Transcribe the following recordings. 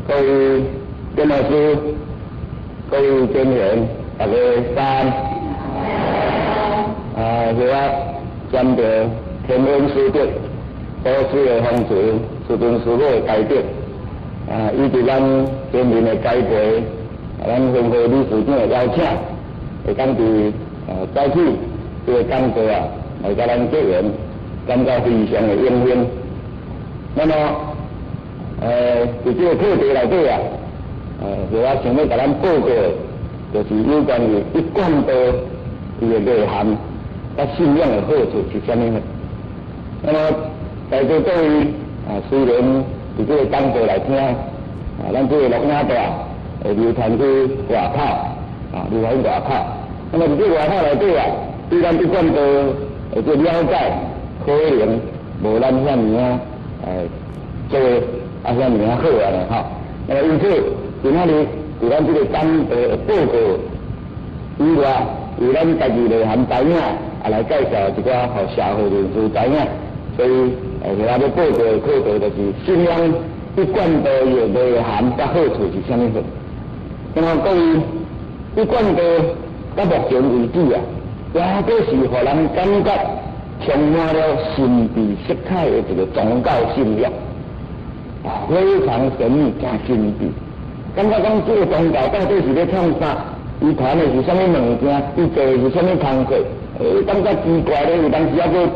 各位鄭老師，各位專員，大家早安。啊，是我沾著天恩師德、祖師的風垂、師尊師母的大德，啊，以及咱前面的楷模，啊，咱分會理事長的邀請，會當佇早起這个講座啊，來佮咱結緣，感覺非常的榮幸。那麼，佇這个課題內底啊，我想欲共咱報告的，就是有關於一貫道伊的內涵，佮信仰的好處是啥物？那麼在座各位啊，雖然佇這个講座來聽，啊，咱這个錄影帶會流傳去外口，啊，流傳外口。那麼佇這外口內底啊，對咱一貫道的這了解，可能無咱遐爾仔做啊遐爾仔好按呢吼。那麼因此，今仔日佇咱這个講座的報告以外，由咱家己內涵知影，啊來介紹一寡予社會人士知影。所以，我欲報告的課題就是信仰一貫道的內涵佮好處是啥物貨。那麼各位，一貫道到目前為止啊，也閣是予人感覺充滿了神秘色彩的一個宗教信仰，啊，非常神秘、誠神秘。感覺講這个宗教到底是咧創啥？伊傳的是啥物物件？伊做的是啥物工課？感覺奇怪咧，有當時猶閣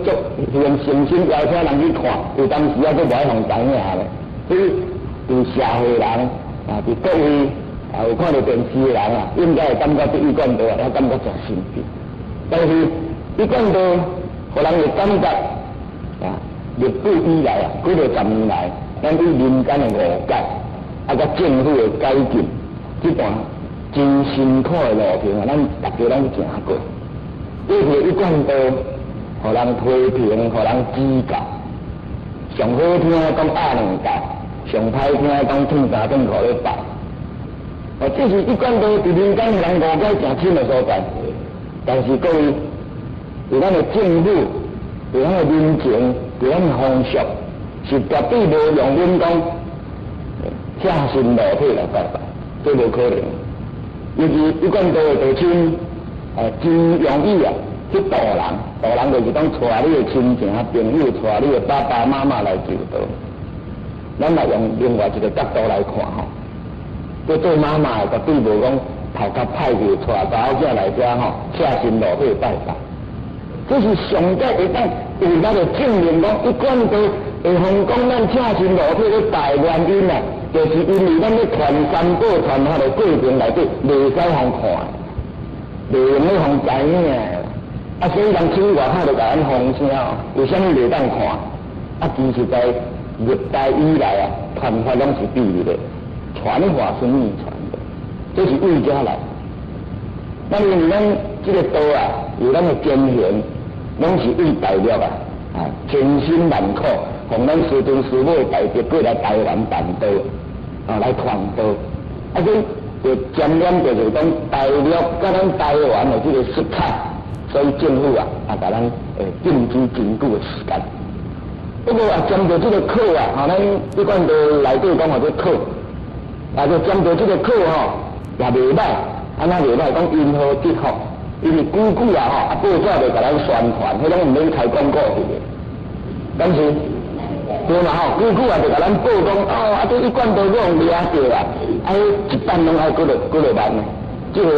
足用誠心邀請人去看，有當時猶閣無愛予知影咧。所以，佇社會人啊，佇各位啊有看著電視的人啊，應該會感覺對一貫道啊，也感覺誠神秘。但是，一貫道予人的感覺啊，歷史以來啊，幾落十年來，咱對民間的誤解，啊，佮政府的改進，這段真辛苦的路程啊，咱大家攏行過。過去一貫道，予人批評，予人指教，上好聽講鴨兩教，上歹聽講褪衫褪褲咧拜。哦，這是一貫道佇民間予人誤解誠深的所在。但是各位，佇咱的政府，佇咱的民情，佇咱的風俗，是絕對無容忍講赤身露體來拜拜，這無可能。尤其一貫道的道親，真容易啊去渡人，渡人就是講帶你的親情朋友，帶你的爸爸媽媽來求道。咱來用另外一個角度來看吼，這做媽媽的絕對無講頭殼歹去帶查某囝來遮吼，赤身露體拜拜。這是上蓋會當有咱的證明講，一貫道會予講咱赤身露體咧拜原因啊，就是因為咱咧傳三寶傳法的過程內底，袂使予看，袂用咧予知影。啊，所以人出外口就共咱放聲哦，為啥物袂當看？啊，其實在歷代以來啊，傳法攏是秘密的，傳法是秘傳的，這是為遮來。那因為咱這个道啊，有咱的前賢，攏是為大陸啊，啊，千辛萬苦，奉咱師尊師母的大德過來台灣辦道，啊，來傳道。啊，所以就沾染著就是講大陸佮咱台灣的這个色彩，所以政府啊，啊，共咱會禁止真久的時間。不過啊，針對這个課啊，吼，咱一貫道內底講話這課，啊，就針對這个課吼，也袂䆀，按怎袂䆀？講因禍得福，因為久久啊吼，啊報紙就共咱宣傳，彼攏毋免開廣告去的。但是對嘛吼，久久啊就共咱報講，哦，啊這一貫道予人掠著啊，啊彼一擺攏愛幾落幾落萬呢，這个。